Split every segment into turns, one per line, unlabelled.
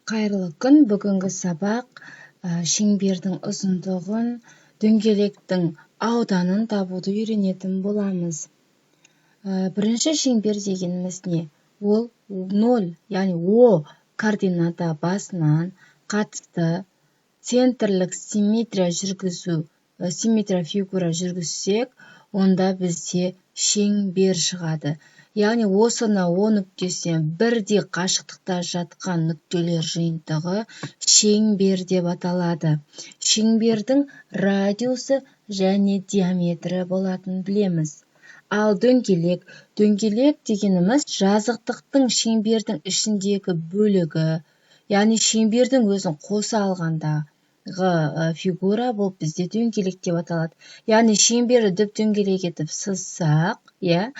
Қайырлы күн! Бүгінгі сабақ шеңбердің ұзындығын, дөңгелектің ауданын табуды үйренетін боламыз. Бірінші, шеңбер дегеніміз не? Ол ноль, яғни О координата басынан қатысты центрлік симметрия жүргізу, симметрия фигура жүргізсек, онда бізде шеңбер шығады. Яғни осыны О нүктесінен бірдей қашықтықта жатқан нүктелер жиынтығы шеңбер деп аталады. Шеңбердің радиусы және диаметрі болатынын білеміз. Ал дөңгелек, дөңгелек дегеніміз жазықтықтың шеңбердің ішіндегі бөлігі, яғни шеңбердің өзін қоса алғандағы фигура, бұл бізде дөңгелек деп аталады. Яғни шеңберді дөп дөңгелек етіп сызсақ, иә,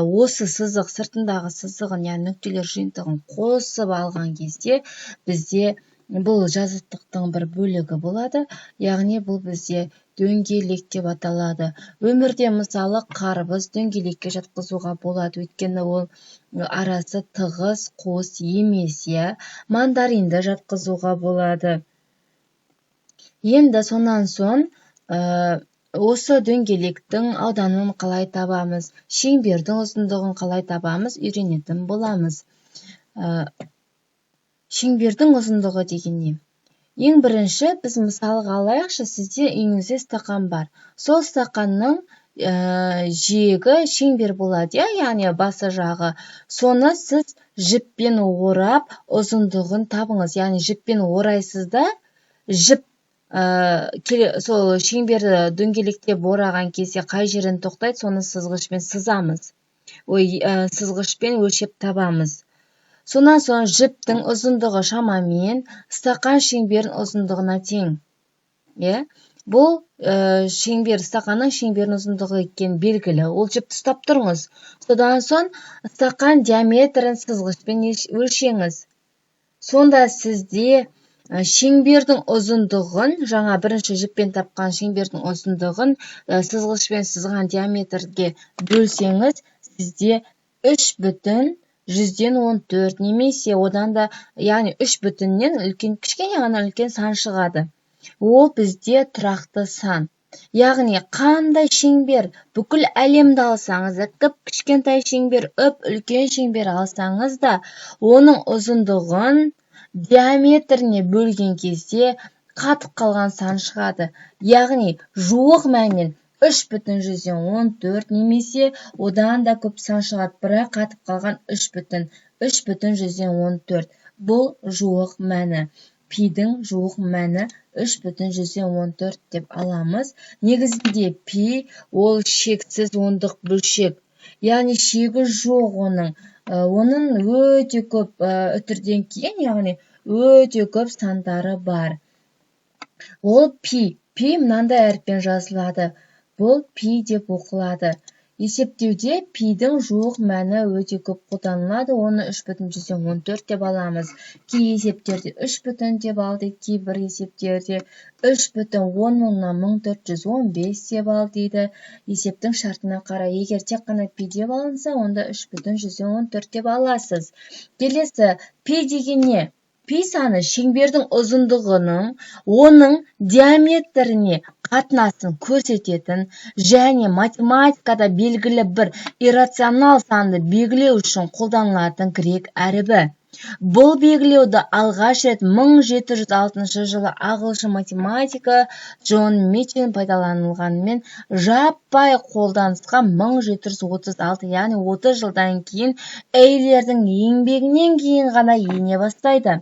осы сызық сыртындағы сызығын, яғни нүктелер жиынтығын қосып алған кезде, бізде бұл жазықтықтың бір бөлігі болады. Яғни бұл бізде дөңгелек деп аталады. Өмірде, мысалы, қарбыз дөңгелекке жатқызуға болады, өйткені ол арасы тығыз, қуыс емес, иә. Мандаринді жатқызуға болады. Енді сонан соң осы дөңгелектің ауданын қалай табамыз, шеңбердің ұзындығын қалай табамыз, үйренетін боламыз. Шеңбердің ұзындығы деген не? Ең бірінші біз мысалға алайықшы, сізде үйіңізде стақан бар. Сол стақанның жиегі шеңбер болады, иә, яғни басы жағы. Соны сіз жіппен орап, ұзындығын табыңыз. Яғни жіппен орайсыз да, жіп сол шеңберді дөңгелектеп ораған кезде қай жерден тоқтайды, соны сызғышпен сызамыз, ой, сызғышпен өлшеп табамыз. Сонан соң жіптің ұзындығы шамамен стақан шеңберінің ұзындығына тең, иә. Бұл шеңбер, стақанның шеңберінің ұзындығы екені белгілі. Ол жіпті ұстап тұрыңыз. Содан соң стақан диаметрін сызғышпен өлшеңіз. Сонда сізде шеңбердің ұзындығын, жаңа бірінші жіппен тапқан шеңбердің ұзындығын сызғышпен сызған диаметрге бөлсеңіз, сізде 3,14 немесе одан да, яғни үш бүтіннен үлкен, кішкене ғана үлкен сан шығады. Ол бізде тұрақты сан. Яғни қандай шеңбер, бүкіл әлемді алсаңыз да, кіп кішкентай шеңбер, үп үлкен шеңбер алсаңыз да, оның ұзындығын диаметріне бөлген кезде қатып қалған сан шығады. Яғни жуық мәнмен 3,14 немесе одан да көп сан шығады, бірақ қатып қалған 3,14. Бұл жуық мәні. Пидің жуық мәні 3,14 деп аламыз. Негізінде пи ол шексіз ондық бөлшек, яғни шегі жоқ оның. Оның өте көп үтірден кейін, яғни өте көп сандары бар. Ол пи, пи мынандай әріппен жазылады, бұл пи деп оқылады. Есептеуде пидің жуық мәні өте көп қолданылады. Оны 3,14 деп аламыз. Кей есептерде үш бүтін деп ал дейді, кейбір есептерде 3,101415 деп ал дейді, есептің шартына қарай. Егер тек қана пи деп алынса, онда 3,14 деп аласыз. Келесі, пи деген не? Пи саны шеңбердің ұзындығының оның диаметріне қатынасын көрсететін және математикада белгілі бір иррационал санды белгілеу үшін қолданылатын грек әрібі. Бұл белгілеуді алғаш рет 1706 жылы ағылшын математигі Джон Митчелл пайдаланғанымен, жаппай қолданысқа 1736, яғни 30 жылдан кейін, Эйлердің еңбегінен кейін ғана ене бастайды.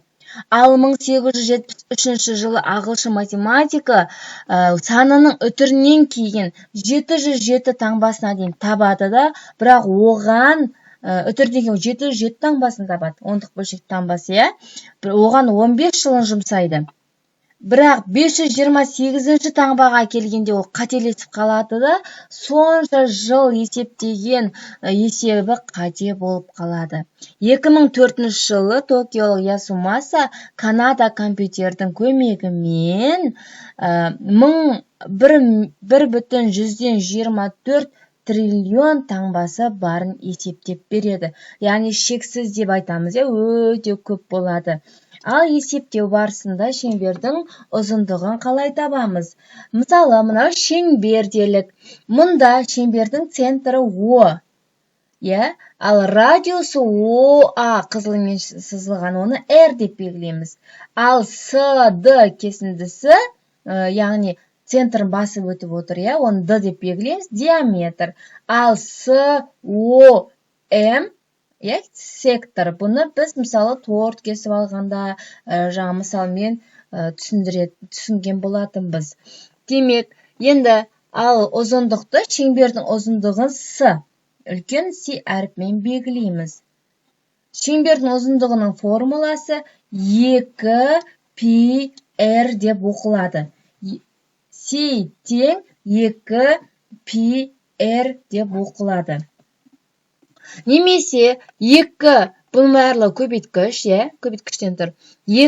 Ал 1873 жылы ағылшын математигі санының үтірінен кейін 707 таңбасына дейін табады да, бірақ оған үтірден кейін 707 таңбасын табады, ондық бөлшек таңбасы, иә. Оған 15 жылын жұмсайды. Бірақ 528 таңбаға келгенде ол қателесіп қалады да, сонша жыл есептеген есебі қате болып қалады. 2004 жылы токиолық Ясумаса Канада компьютердің көмегімен мың 1,124 триллион таңбасы барын есептеп береді. Яғни шексіз деп айтамыз, иә, өте көп болады. Ал есептеу барысында шеңбердің ұзындығын қалай табамыз? Мысалы, мынау шеңбер делік. Мұнда шеңбердің центрі О, иә, ал радиусы ОА, қызылмен сызылған, оны R деп белгілейміз. Ал СД кесіндісі, яғни центрін басып өтіп отыр, иә, оны Д деп белгілейміз, диаметр. Ал С О М, иә, сектор. Бұны біз, мысалы, торт кесіп алғанда, жаңа мысалмен түсінген болатынбыз. Демек, енді ал ұзындықты, шеңбердің ұзындығын С, үлкен С әрпімен белгілейміз. Шеңбердің ұзындығының формуласы 2 пи r деп оқылады. С тең 2 пи r деп оқылады. Немесе 2, бұның барлығы көбейткіш, иә, көбейткіштен тұр. 2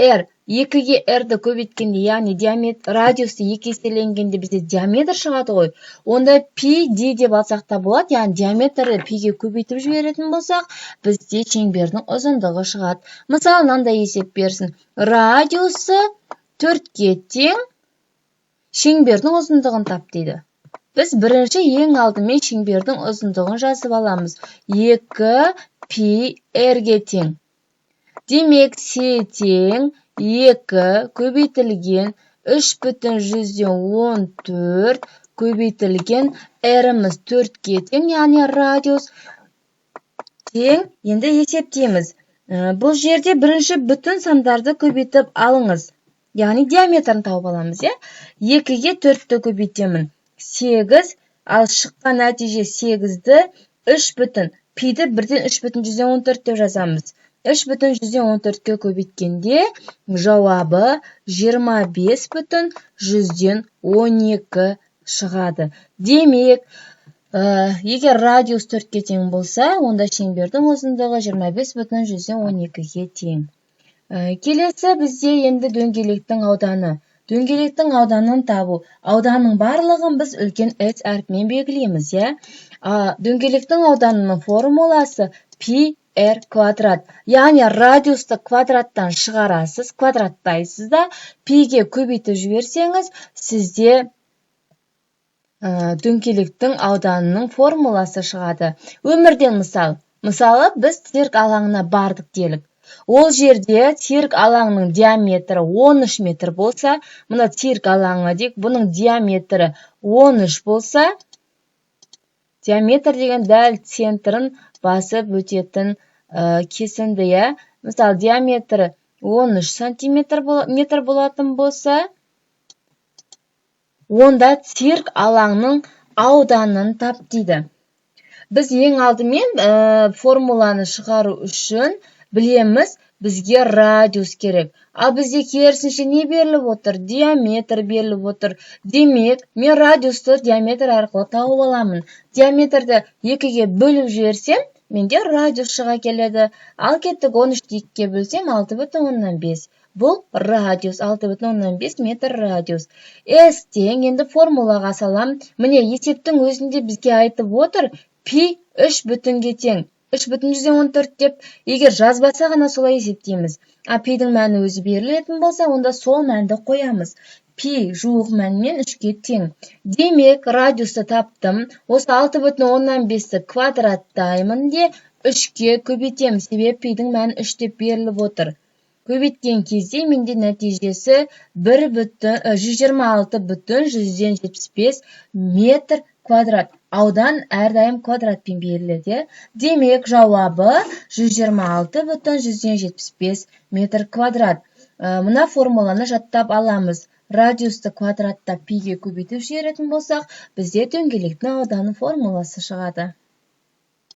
r, екіге r-ді көбейткенде, яғни диаметр, радиусты екі еселенгенде бізде диаметр шығады ғой. Онда пи д деп алсақ та болады, яғни диаметрді пиге көбейтіп жіберетін болсақ, бізде шеңбердің ұзындығы шығады. Мысалы, мынандай есеп берсін: радиусы 4-ке тең, шеңбердің ұзындығын тап дейді. Біз бірінші, ең алдымен шеңбердің ұзындығын жазып аламыз: 2 пи r-ге тең. Демек, с тең 2 көбейтілген 3,14 көбейтілген r-іміз 4-ке тең, яғни радиус тең. Енді есептейміз. Бұл жерде бірінші бүтін сандарды көбейтіп алыңыз, яғни диаметрін тауып аламыз, иә. 2-ге 4-ті көбейтемін, 8. Ал шыққан нәтиже 8-ді 3 бүтін, пиді бірден 3,14 деп жазамыз. 3,14-ке көбейткенде жауабы 25,12 шығады. Демек, егер радиус 4-ке тең болса, онда шеңбердің ұзындығы 25,12-ге тең. Келесі бізде енді дөңгелектің ауданы. Дөңгелектің ауданын табу. Ауданның барлығын біз үлкен S әрпімен белгілейміз, иә. Дөңгелектің ауданының формуласы пи r квадрат, яғни радиусты квадраттан шығарасыз, квадраттайсыз да, пиге көбейтіп жіберсеңіз, сізде дөңгелектің ауданының формуласы шығады. Өмірден мысал. Мысалы, біз цирк алаңына бардық делік. Ол жерде цирк алаңының диаметрі 13 метр болса, мына цирк алаңы дейік, бұның диаметрі 13 болса, диаметр деген дәл центрін басып өтетін кесінді, иә. Мысалы, диаметрі 13 сантиметр, метр болатын болса, онда цирк алаңның ауданын тап дейді. Біз ең алдымен формуланы шығару үшін білеміз, бізге радиус керек. Ал бізде керісінше не беріліп отыр? Диаметр беріліп отыр. Демек, мен радиусты диаметр арқылы тауып аламын. Диаметрді екіге бөліп жіберсем, менде радиус шыға келеді. Ал кеттік, 13-ті екіге бөлсем, 6,5. Бұл радиус, 6,5 метр радиус. С тең, енді формулаға салам. Міне, есептің өзінде бізге айтып отыр, пи үш бүтінге тең, 3,14 деп. Егер жазбаса ғана солай есептейміз. А пидің мәні өзі берілетін болса, онда сол мәнді қоямыз. Пи жуық мәнмен үшке тең. Демек, радиусты таптым. Осы 6,5-ті квадраттаймын де, үшке көбейтемін, себебі пидің мәні үш деп беріліп отыр. Көбейткен кезде менде нәтижесі 1 бүтін 126,75 метр квадрат. Аудан әрдайым квадратпен беріледі, иә. Демек, жауабы 126,75 метр квадрат. Мына формуланы жаттап аламыз. Радиусты квадраттап, пиге көбейтіп жіберетін болсақ, бізде дөңгелектің ауданы формуласы шығады.